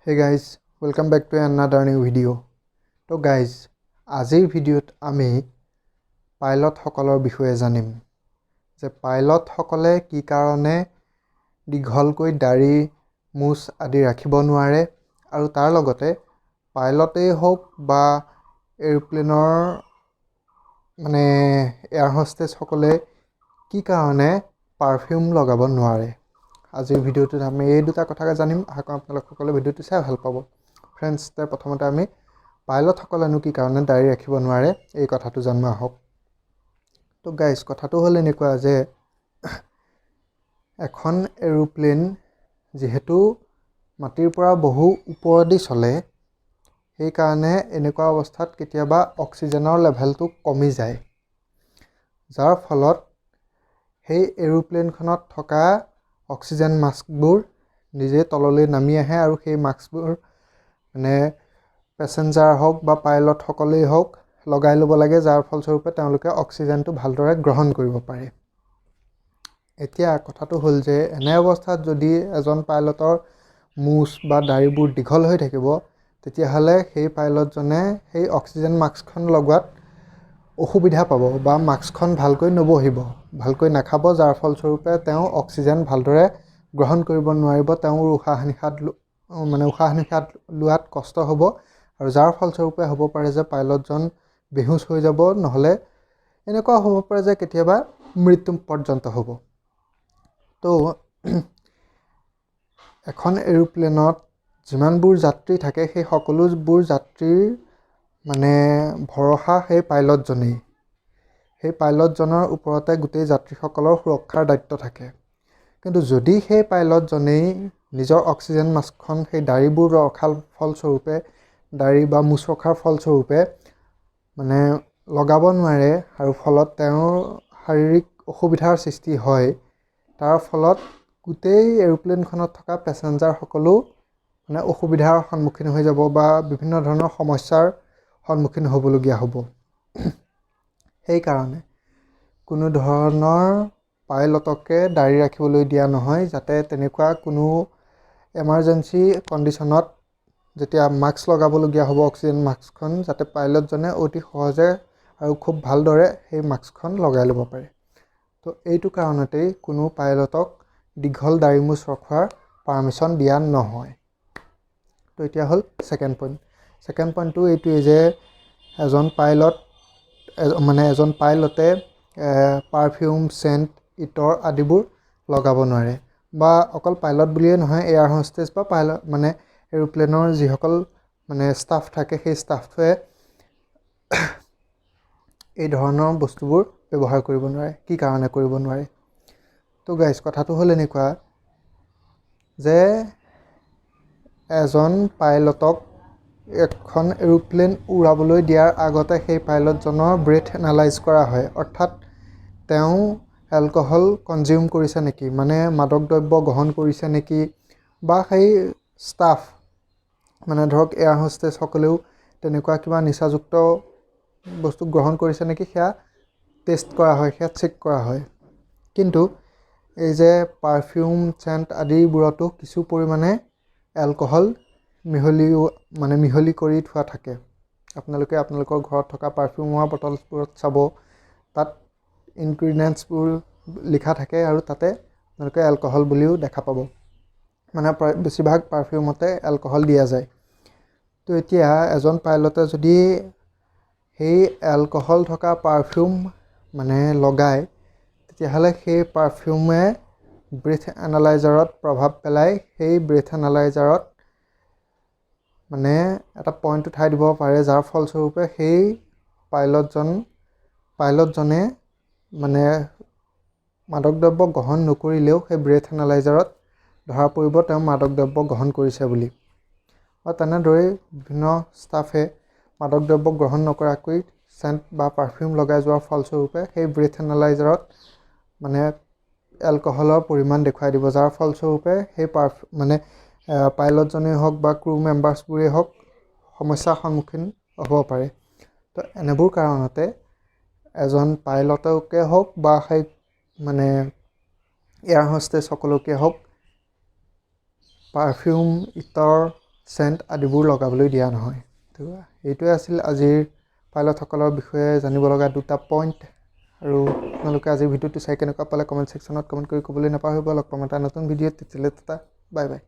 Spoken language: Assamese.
Hey guys, welcome back to another new video. তো গাইজ, আজিৰ ভিডিঅ'ত আমি পাইলটসকলৰ বিষয়ে জানিম যে পাইলটসকলে কি কাৰণে দীঘলকৈ দাড়ি, মোচ আদি ৰাখিব নোৱাৰে আৰু তাৰ লগতে পাইলটেই হওক বা এৰোপ্লেনৰ মানে এয়াৰ হোষ্টেছসকলে কি কাৰণে পাৰফিউম লগাব নোৱাৰে। আজিৰ ভিডিঅ'টোত আমি এই দুটা কথাকে জানিম। আশা কৰোঁ আপোনালোক সকলোৱে ভিডিঅ'টো চাই ভাল পাব। ফ্ৰেণ্ডছ, প্ৰথমতে আমি পাইলটসকলেনো কি কাৰণে দাড়ি ৰাখিব নোৱাৰে, এই কথাটো জানো আহক। তো গাইজ, কথাটো হ'ল এনেকুৱা যে এখন এৰোপ্লেন যিহেতু মাটিৰ পৰা বহু ওপৰেদি চলে, সেইকাৰণে এনেকুৱা অৱস্থাত কেতিয়াবা অক্সিজেনৰ লেভেলটো কমি যায়, যাৰ ফলত সেই এৰোপ্লেনখনত থকা অক্সিজেন মাস্কবোৰ নিজে তললৈ নামি আহে আৰু সেই মাস্কবোৰ মানে পেছেঞ্জাৰ হওক বা পাইলটসকলেই হওক লগাই ল'ব লাগে, যাৰ ফলস্বৰূপে তেওঁলোকে অক্সিজেনটো ভালদৰে গ্ৰহণ কৰিব পাৰে। এতিয়া কথাটো হ'ল যে এনে অৱস্থাত যদি এজন পাইলটৰ মোচ বা দাড়িবোৰ দীঘল হৈ থাকিব, তেতিয়াহ'লে সেই পাইলটজনে সেই অক্সিজেন মাস্কখন লগোৱাত অসুবিধা পাব বা মাস্কখন ভালকৈ নবহিব, ভালকৈ নাখাব, যাৰ ফলস্বৰূপে তেওঁ অক্সিজেন ভালদৰে গ্ৰহণ কৰিব নোৱাৰিব। তেওঁৰ উশাহ নিশাহ লোৱাত কষ্ট হ'ব আৰু যাৰ ফলস্বৰূপে হ'ব পাৰে যে পাইলটজন বেহুচ হৈ যাব, নহ'লে এনেকুৱা হ'ব পাৰে যে কেতিয়াবা মৃত্যু পৰ্যন্ত হ'ব। তো এখন এৰোপ্লেনত যিমানবোৰ যাত্ৰী থাকে, সেই সকলোবোৰ যাত্ৰীৰ মানে ভৰসা সেই পাইলটজনেই। সেই পাইলটজনৰ ওপৰতে গোটেই যাত্ৰীসকলৰ সুৰক্ষাৰ দায়িত্ব থাকে। কিন্তু যদি সেই পাইলটজনেই নিজৰ অক্সিজেন মাস্কখন সেই দাড়িবোৰ ৰখাৰ ফলস্বৰূপে, দাড়ি বা মোচ ৰখাৰ ফলস্বৰূপে মানে লগাব নোৱাৰে আৰু ফলত তেওঁৰ শাৰীৰিক অসুবিধাৰ সৃষ্টি হয়, তাৰ ফলত গোটেই এৰোপ্লেনখনত থকা পেছেঞ্জাৰসকলো মানে অসুবিধাৰ সন্মুখীন হৈ যাব বা বিভিন্ন ধৰণৰ সমস্যাৰ সন্মুখীন হ'বলগীয়া হ'ব। সেইকাৰণে কোনো ধৰণৰ পাইলটকে দাড়ি ৰাখিবলৈ দিয়া নহয়, যাতে তেনেকুৱা কোনো এমাৰ্জেঞ্চি কণ্ডিশ্যনত যেতিয়া মাস্ক লগাবলগীয়া হ'ব, অক্সিজেন মাস্কখন, যাতে পাইলটজনে অতি সহজে আৰু খুব ভালদৰে সেই মাস্কখন লগাই ল'ব পাৰে। তো এইটো কাৰণতেই কোনো পাইলটক দীঘল দাড়ি মোচ ৰখোৱাৰ পাৰ্মিশ্যন দিয়া নহয়। তো এতিয়া হ'ল ছেকেণ্ড পইণ্ট। ছেকেণ্ড পইণ্টটো এইটোৱেই যে এজন পাইলটে পাৰফিউম, চেণ্ট, ইতৰ আদিবোৰ লগাব নোৱাৰে। বা অকল পাইলট বুলিয়ে নহয়, এয়াৰ হোষ্টেছ বা পাইলট মানে এৰোপ্লেনৰ যিসকল মানে ষ্টাফ থাকে, সেই ষ্টাফটোৱে এই ধৰণৰ বস্তুবোৰ ব্যৱহাৰ কৰিব নোৱাৰে। কি কাৰণে কৰিব নোৱাৰে? তো গাইজ, কথাটো হ'ল এনেকুৱা যে এজন পাইলটক এখন এৰোপ্লেন উৰাবলৈ দিয়াৰ আগতে সেই পাইলটজনৰ ব্ৰেথ এনালাইজ কৰা হয়, অৰ্থাৎ তেওঁ এলকহল কনজিউম কৰিছে নেকি, মানে মাদক দ্ৰব্য গ্ৰহণ কৰিছে নেকি, বা সেই ষ্টাফ মানে ধৰক এয়াৰ হোষ্টেছসকলেও তেনেকুৱা কিবা নিচাযুক্ত বস্তু গ্ৰহণ কৰিছে নেকি, সেয়া টেষ্ট কৰা হয়, সেয়া চেক কৰা হয়। কিন্তু এই যে পাৰফিউম, চেণ্ট আদিবোৰতো কিছু পৰিমাণে এলকহল মিহলি কৰি থোৱা থাকে। আপোনালোকে আপোনালোকৰ ঘৰত থকা পাৰফিউমৰ বটলছবোৰত চাব, তাত ইনগ্ৰিডিয়েণ্টছবোৰ লিখা থাকে আৰু তাতে আপোনালোকে এলকহল বুলিও দেখা পাব। মানে প্ৰায় বেছিভাগ পাৰফিউমতে এলকহল দিয়া যায়। তো এতিয়া এজন পাইলটে যদি সেই এলকহল থকা পাৰফিউম মানে লগায়, তেতিয়াহ'লে সেই পাৰফিউমে ব্ৰেথ এনালাইজাৰত প্ৰভাৱ পেলাই সেই ব্ৰেথ এনালাইজাৰত মানে এটা পইণ্ট উঠাই দিব পাৰে, যাৰ ফলস্বৰূপে সেই পাইলটজনে মানে মাদক দ্ৰব্য গ্ৰহণ নকৰিলেও সেই ব্ৰেথ এনালাইজাৰত ধৰা পৰিব তেওঁ মাদক দ্ৰব্য গ্ৰহণ কৰিছে বুলি। বা তেনেদৰেই বিভিন্ন ষ্টাফে মাদক দ্ৰব্য গ্ৰহণ নকৰাকৈ চেণ্ট বা পাৰফিউম লগাই যোৱাৰ ফলস্বৰূপে সেই ব্ৰেথ এনালাইজাৰত মানে এলকহলৰ পৰিমাণ দেখুৱাই দিব, যাৰ ফলস্বৰূপে সেই মানে পাইলটজনেই হওক বা ক্ৰু মেম্বাৰ্ছবোৰেই হওক সমস্যাৰ সন্মুখীন হ'ব পাৰে। তো এনেবোৰ কাৰণতে এজন পাইলটকে হওক বা সেই মানে এয়াৰ হোষ্টেছসকলকে হওক পাৰফিউম, ইতৰ চেণ্ট আদিবোৰ লগাবলৈ দিয়া নহয়। তো এইটোৱে আছিল আজিৰ পাইলটসকলৰ বিষয়ে জানিব লগা দুটা পইণ্ট। আৰু আপোনালোকে আজিৰ ভিডিঅ'টো চাই কেনেকুৱা পালে কমেণ্ট ছেকশ্যনত কমেণ্ট কৰি ক'বলৈ নাপাহৰিব। লগ পাম এটা নতুন ভিডিঅ'ত, তেতিয়ালৈ টাটা, বাই বাই।